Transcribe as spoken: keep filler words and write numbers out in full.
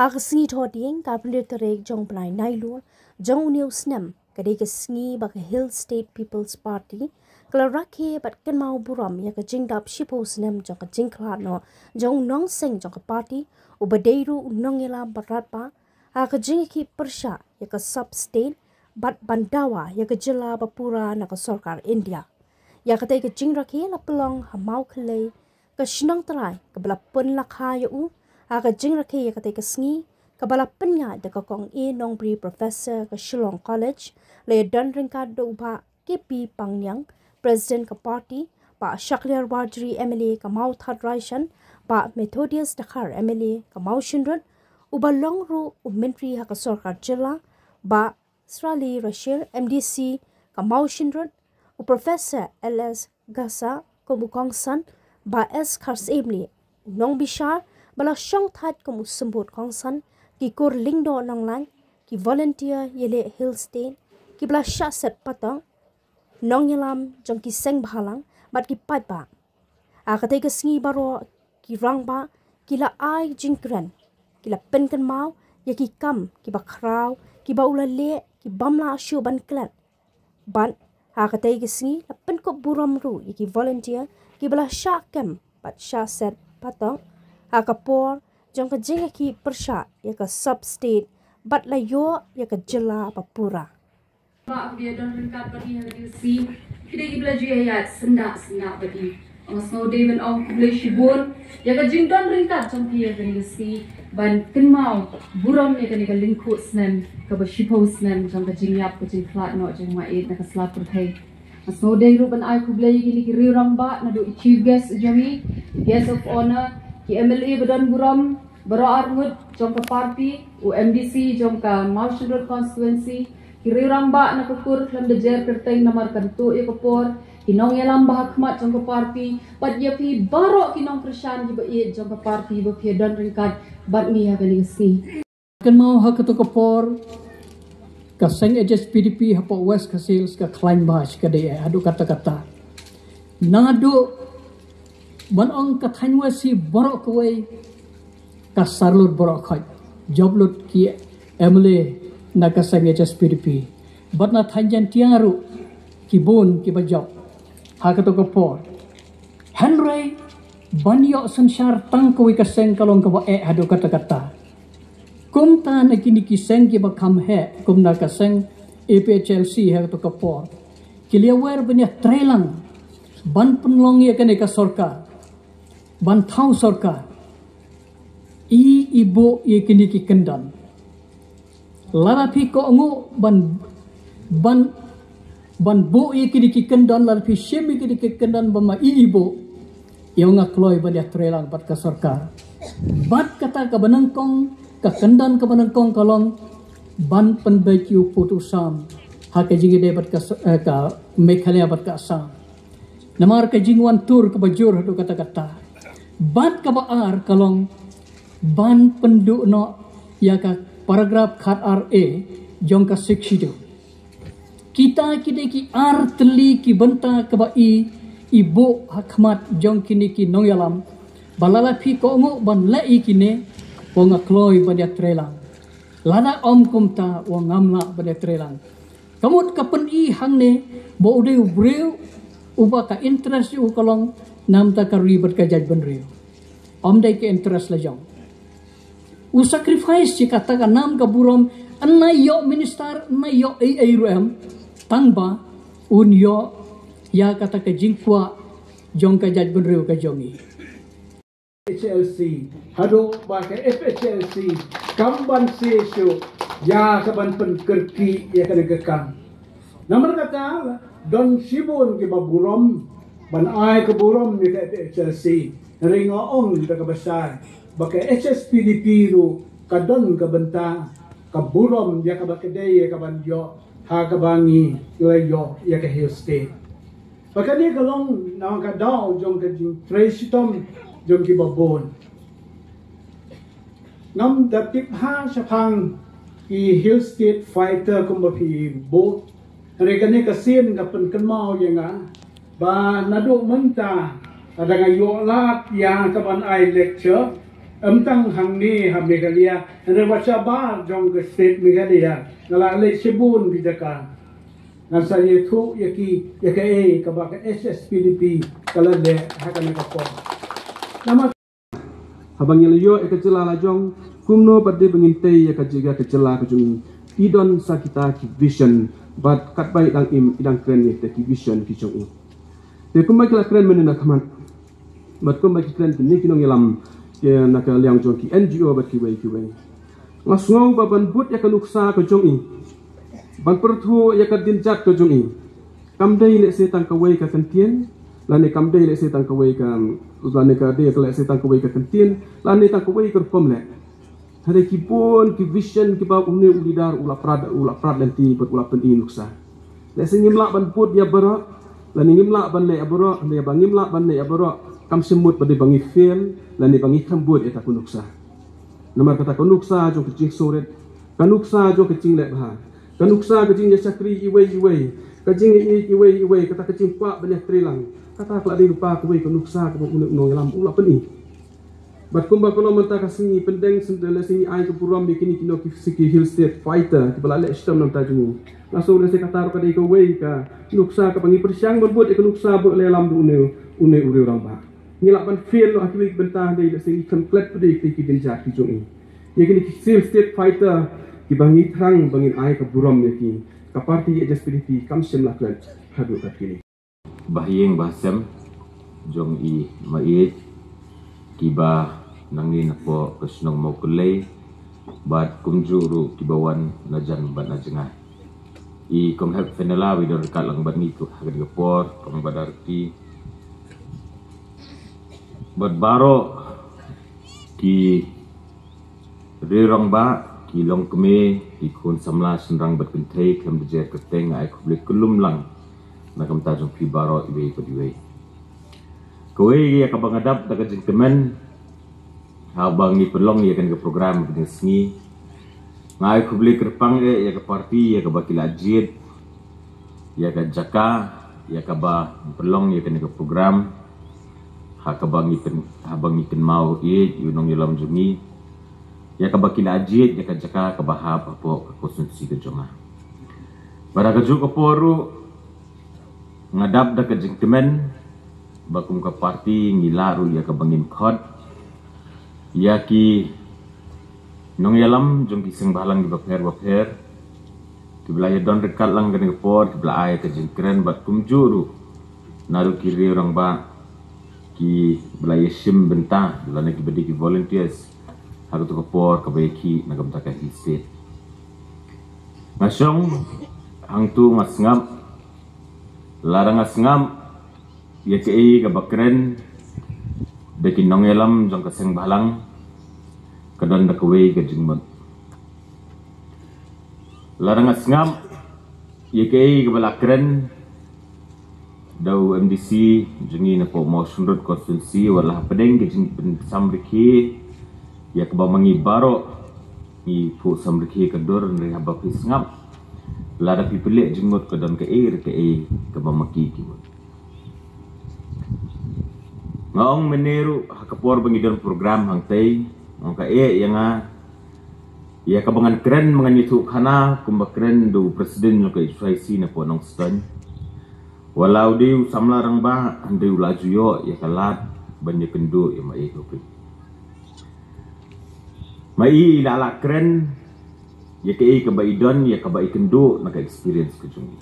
Ha ka sngi Thohdieng, ka arphew tarik jong u bnai Nailur jong une u snem, ka dei ka sngi ba ka Hill State People's Party ka la rakhe bad kynmaw burom ïa ka jingdap shiphew snem jong ka jingkhlad noh jong u nongseng jong ka party, uba dei ruh u nongïalam ba radbah, ha ka jingïakhih pyrshah ïa ka sub state bad ban dawa ïa ka jylla ba pura na ka sorkar India. Ïa katei ka jingrakhe la pynlong ha Mawkhyllei, ka shnong trai kaba la pynlakha ïa u ha ka jingrakhe ïa katei ka sngi, kaba la pynïaid da ka Kong A Nongbri, Professor ka Shillong College. La ïadon ryngkat da u Bah K P Pangniang, President ka party, Bah Shakliar Warjri, M L A ka Mawthadraishan, Bah Methodius Dkhar, M L A ka Mawshynrut, uba long ruh u Myntri ha ka sorkar jylla, Bah Srali Rashir, M D C ka Mawshynrut, u Professor L S Gasa kum u kongsan, Bah S Kharsaimli, u nongbishar ba la shongthait kum u symbud kongsan, ki kur Lyngdoh Nonglait, ki volunteer ïaleh Hill State kiba la shah set patok, nongïalam jong ki seng bhalang bad ki paidbah. Ha katei ka sngi baroh ki rangbah ki la ai jingkren, ki la pynkynmaw ïa ki kam kiba khraw kiba u la leh, ki bym lah shuh ban klet. Bad ha katei ka sngi la pynkup burom ruh ïa ki volunteer kiba la shah kem bad shah set patok ha ka por jong ka jingïakhih pyrshah ïa ka sub state bad la ïoh ïa ka jylla ba pura. Ba ka bia don ryngkat bad ngi ha ka ding ka sngi, ki dei kiba la ju ïaid syndah syndah bad ngi. Nga sngew dei ban ong khublei shibun ïa ka jingdon ryngkat jong phi ha ka ding ka sngi, ban kynmaw burom ïa kane ka lyngkhuh snem kaba shiphew snem jong ka jingïap ka jingkhlad noh jong ngi na ka sla pyrthei. Nga sngew dei ruh ban ai khublei ïa kine ki riew rangbah naduh i chief guest jong ngi, guest of honour, ki M L A ba don burom baroh arngut jong ka party, u M D C jong ka Mawshynrut constituency, ki riew rangbah na ka kur khlem da jer kyrteng namar kan tuh ïa ka por, ki nongïalam ba ha khmat jong ka party, bad ïa phi baroh ki nongkyrshan kiba ïeit jong ka party ba phi don ryngkat bad ngi ha kane ka sngi. Kynmaw ha kato ka por, ka seng H S P D P hapoh West Khasi Hills ka khlaiñ bha shikatdei haduh katta katta. Naduh ban ong ka thaiñ West hi baroh kawei ka sar lut baroh khoit. Jop lut ki M L A na ka seng H S P D P. Bad na thaiñ Jaintia ruh ki bun kiba jop ha kato ka por. Hynrei ban ïoh synshar tang kawei ka seng ka long kaba eh haduh katta katta. Kumta na kine ki seng kiba kham heh, kum na ka seng A P H L C ha kato ka por, ki la ïawer ban ïatreilang ban pynlong ïa kane ka sorkar, ban thaw sorkar. I, i buh ïa kine ki kyndon. Lada phi kohnguh ban, ban, ban buh ïa kine ki kyndon, lada phi shim ïa kine ki kyndon ba ma i, i buh, ïa nga kloi ban ïatreilang bad ka sorkar. Bad kata kaba nyngkong, ka kyndon kaba nyngkong ka long ban pynbeit ïa u pud u sam ha ka jingïadei bad ka s-, eh, ka Meghalaya bad ka Assam. Namar ka jingwan tur kaba jur haduh katta katta. Bad kaba ar ka long ban pynduh noh ïa ka paragraph khat ar A jong ka Sixth Schedule. Kita ki dei ki ar tylli ki bynta kaba i, i buh ha khmat jong kine ki nongïalam ba lada phi kohnguh ban leh ïa kine, wat nga kloi ban ïatreilang. Lada ym kumta, wat ngam lah ban ïatreilang. Ka mut ka pyni hangne ba u dei u briew uba ka interest u ka long namar ka ri bad ka jaitbynriew. Ym dei ka interest la jong. U sacrifice ïa kata ka nam ka burom, yn ïoh minister, yn ïoh ei ei ruh em, tang ba un ïoh ïa kata ka jingkwah jong ka jaitbynriew ka jong i. H L C, haduh ba ka F H L C kam ban siew shuh ïa ka ban pynkyrkieh ïa kane ka kam. Namar kata, don shibun kiba burom ban ai ka burom ïa ka F H L C. Hynrei nga ong da kaba shai ba ka H S P D P ruh ka don ka bynta ka burom ïa kaba ka dei ïa ka ban ïoh ha kaba ngi la ïoh ïa ka Hill State. Ba kane ka long na ka daw jong ka jingtrei shitom jong kiba bun. Ngam da tip ha shaphang ki Hill State fighter kumba phi bun. Hynrei kane ka sien ka pynkynmaw ïa nga ba naduh mynta, lada nga ïoh lad ïa ka ban ai lecture, Ym tang hangne ha Meghalaya, hynrei wat shabar jong ka state Meghalaya, nga la leit shibun ki jaka. Ngan sa ïathuh ïa ki, ïa kaei kaba ka H S P D P ka la leh ha kane ka por. Namar haba ngi la ïoh ïa ka jylla la jong, kumno pat de ba ngin tei ïa ka jylla, ka jylla ka jong ngi. I don sa kita ki vision, bad katba i dang im, i dang kren ïa kita ki vision ki jong i. Te kumba ki la kren mynne na khmat, bad kumba ki kren kine ki nongïalam, ki na ka liang jong ki N G O bad kiwei kiwei. Nga sngew ba ban bud ïa ka nuksa ka jong i, ban pyrthuh ïa ka dienjat ka jong i, kam dei lehse tang kawei ka kyntien, lane kam dei lehse tang kawei ka, lane ka dei lehse tang kawei ka kyntien, lane tang kawei ka rukom leh. Hynrei ki bun ki vision kiba une u leader u la prat, u la prat lynti bad u la pyni nuksa. Lehse ngim lah ban bud ïa baroh, lane ngim lah ban leh ïa baroh, hynrei ba ngim lah ban leh ïa baroh, kam shym mut ba dei ba ngi fail, lane ba ngi khlem bud ïa kata ka nuksa. Namar kata ka nuksa jong ka jingsngewrit, ka nuksa jong ka jingleh bha, ka nuksa ka jingïashakri iwei iwei, ka jingïeit iwei iwei, kata ka jingkwah ban ïatreilang, kata ka la dei lypa kawei ka nuksa kaba une u nongïalam u la pyni. Bad kumba ka long mynta ka sngi, pyndeng shen te lehse ngi ai ka burom ïa kine ki nong ki Siki Hill State Fighter kiba la leh shitom na ka bynta jong ngi. Nga sngew lehse kata ruh ka dei kawei ka nuksa kaba ngi pyrshang ban bud ïa ka nuksa ba u la ïalam da une, une u riew rangbah. Ngi lah ban fail noh ha kiwei ki bynta, hynrei lehse ngi khlem klet pat ïa ki dienjat ki jong ngi. Ïa kine ki Hill State Fighter kiba ngi thrang ba ngin ai ka burom ïa ki, ka party H S P D P kam shym la klet haduh katne. Bahaïing bahasem jong i maieit kiba nangne napoh ka shnong Mawkyllei, bad kumjuh ruh kiba wan na jan bad na jngai. I Kong Hep Fenella ba i don ryngkat lang bad ngi ha kane ka por, Kong Badarti, bad baroh ki riew rangbah, ki longkmie, ki khun samla shynrang bad kynthei khlem da jer kyrteng, nga ai khublei khyllem lang na ka bynta jong phi baroh iwei pa iwei. Kawei ïa kaba nga dap da ka jingkmen haba ngi pynlong ïa kane ka program kane ka sngi, nga ai khublei kyrpang eh ïa ka party ïa kaba ki la jied ïa ka jaka ïa kaba pynlong ïa kane ka program, ha kaba ngi pyn, haba ngi kynmaw ïa u nongïalam jong ngi, ïa kaba ki la jied ïa ka jaka kaba hap hapoh ka constituency ka jong nga. Bad ha kajuh ka por ruh nga dap da ka jingkmen ba kum ka party ngi lah ruh ïa kaba ngin khot ïa ki nongïalam jong ki seng bhalang kiba pher ba pher kiba la ïa don ryngkat lang kane ka por, kiba la ai ka jingkren, bad kumjuh ruh naduh ki riew rangbah kiba la ïa shim bynta lane kiba dei ki volunteers ha kato ka por kaba ïa khih na ka bynta ka Hill State. Nga shong hangto nga sngap, lada nga sngap ïa kaei kaba kren da ki nongïalam jong ka seng bhalang, ka don da kawei ka jingmut. Lada nga sngap ïa kaei kaba la kren da u M D C jong ngi napoh Mawshynrut constituency, wat la hapdeng ka jingpynsamrkhie ïa kaba ma ngi baroh ngi phuh samrkhie ka dur, hynrei haba phi sngap, lada phi pynleh jingmut, ka don kaei re kaei kaba ma ki ki mut. Nga ong mynne ruh ha ka por ba ngi don program hangtei, nga ong kaei ïa nga ïa kaba ngan kren, ba ngan ïathuh khana kumba kren da u president jong ka H Y C napoh Nongstoiñ. Wat la u dei u samla rangbah, hynrei u la ju ïoh ïa ka lad ban ïakynduh ïa ma i topic. Ma i i la lah kren ïa kaei kaba i don, ïa kaba i kynduh na ka experience ka jong i.